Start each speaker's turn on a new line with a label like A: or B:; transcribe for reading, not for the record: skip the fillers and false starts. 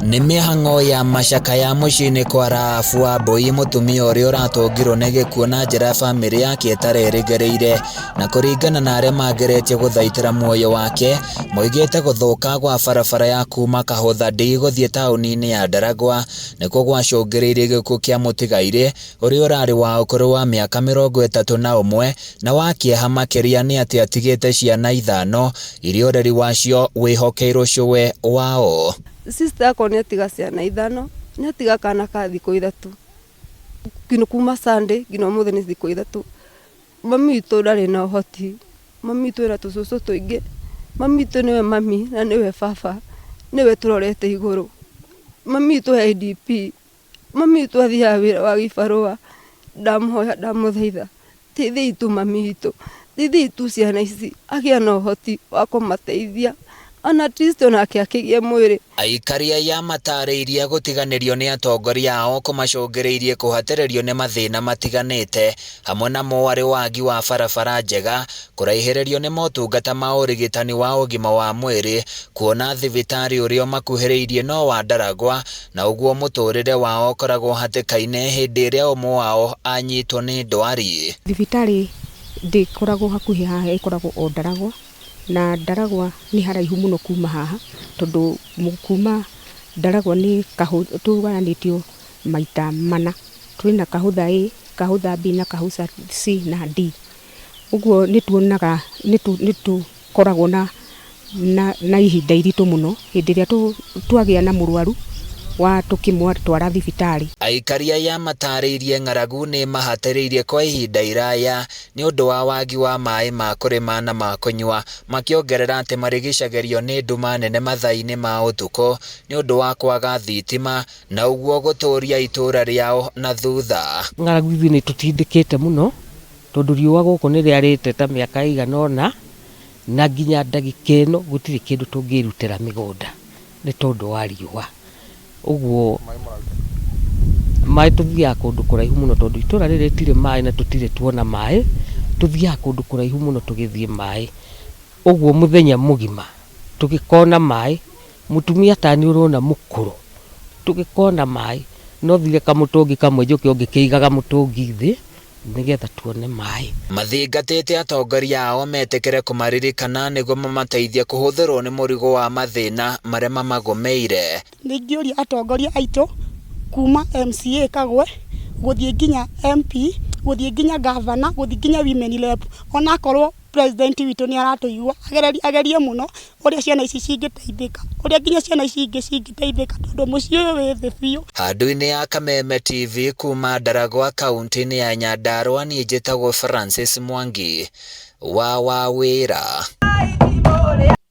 A: Nĩ mĩhang'o ya macakaya mũciĩ-inĩ kwa Rahabu Wambui mũtumia ũrĩa ũratũngirwo nĩ gĩkuũ na njĩra bamĩrĩ yake ĩtarerĩgĩrĩire na kũringana na arĩa mageretie gũthaitĩra muoyo wake moigĩte gũthũka gwa barabara ya kuma Kahũtha D gũthiĩ taũni-inĩ ya Ndaragwa nĩkuo gwacũngĩrĩirie gĩkuũ kĩa mũtigairĩ ũrĩa ũrarĩ wa ũkũrũ wa mĩaka 31 na wa kĩeha makĩria nĩ atĩ atigĩte ciana ithano iria ũreri wacio wĩhokeirwo cũwe wao.
B: Sister yakwa nĩ atiga ciana ithano, nĩ atiga kana ka thikũ 3, nginya kuma Sunday nginya ũmũthĩ nĩ thikũ 3. Mami witũ ndarĩ na ũhoti, mami witũ ena tũcũcũ tũingĩ, mami witũ nĩwe mami na nĩwe baba, nĩwe tũrorete igũrũ. Mami witũ e IDP, mami witũ athiaga wĩra wa gĩbarũa, ndamũhoya ndamũthaitha, teithiai tu mami witũ, teithiai tu ciana ici, agĩe na ũhoti wa kũmateithia, ona at least onake akĩgĩe mwĩrĩ.
A: Aikari aya matarĩirie gũtiganĩrio nĩ atongoria ao kũmacũngĩrĩirie kũhatĩrĩrio nĩ mathĩna matiganĩte hamwe namo arĩ wagi wa barabara njega, kũraihĩrĩrio nĩ motungata ma ũrigitani wa ũgima wa mwĩrĩ, kuona thibitarĩ ũrĩa ũmakuhĩrĩirie no wa Ndaragwa na ũguo mũtũrĩre wao ũkoragwo hatĩka-inĩ hĩndĩ ĩrĩa ũmwe wao anyitwo nĩ ndwari.
C: Thibitarĩ ndĩkoragwo hakuhĩ haha, ĩkoragwo o Ndaragwa, na Ndaragwa nĩ haraihu mũno kuma haha, tondũ kuma Ndaragwa nĩ tũgayanĩtio maita mana, twĩna Kahũtha A, Kahũtha B na Kahũtha C na D. Ũguo nĩ tuonaga nĩ tũkoragwo na ihinda iritũ mũno hĩndĩ ĩrĩa twagĩa na mũrwaru wa tũkĩmũtwara thibitarĩ.
A: Aikari aya matarĩirie ng'aragu nĩ mahatĩrĩirie kwa ihinda iraya nĩ ũndũ wa wagi wa maĩ ma kũrĩma na ma kũnyua, makĩongerera atĩ marigicagĩrio nĩ nduma nene mathaa-inĩ ma ũtukũ nĩ ũndũ wa kwaga thitima na ũguo gũtũria itũra rĩao na thutha.
D: Ng'aragu ithuĩ nĩ tũtindĩkĩte mũno tondũ riũa gũkũ nĩ rĩarĩte ta mĩaka ĩigana ũna na nginya ndagĩka ĩno gũtirĩ kĩndũ tũngĩrutĩra mĩgũnda nĩ tondũ wa riũa. Ũguo maĩ tũthiaga kũndũ kũraihu mũno tondũ itũra rĩrĩ rĩtirĩ maĩ na tũtirĩ tuona maĩ, tũthiaga kũndũ kũraihu mũno tũgĩthiĩ maĩ. Ũguo mũthenya mũgima tũgĩkona maĩ, mũtumia ta niĩ ũrona mũkũrũ, tũgĩkona maĩ no thire kamũtũngi kamwe njũke o ngĩkĩigaga mũtũngi thĩ nĩgetha tuone maĩ.
A: Mathingatĩte atongoria ao metĩkĩre kũmaririkana nĩguo mamateithie kũhũthĩrwo nĩ mũrigo wa mathĩna marĩa mamagũmĩire.
E: Nĩ ingĩũria atongoria aitũ kuma MCA Kagwe gũthiĩ nginya MP, gũthiĩ nginya governor, gũthiĩ nginya women rep, onakorwo president witũ nĩ aratũigua, agerie mũno ũrĩa ciana ici cingĩteithĩka, ũrĩa nginya ciana ici ingĩ cingĩteithĩka tondũ mũciĩ ũyũ wĩ thĩ biũ.
A: Handũ-inĩ ya Kameme TV kuma Ndaragwa kaunti-inĩ ya Nyandarua niĩ njĩtagwo Francis Mwangi wa Wawĩra.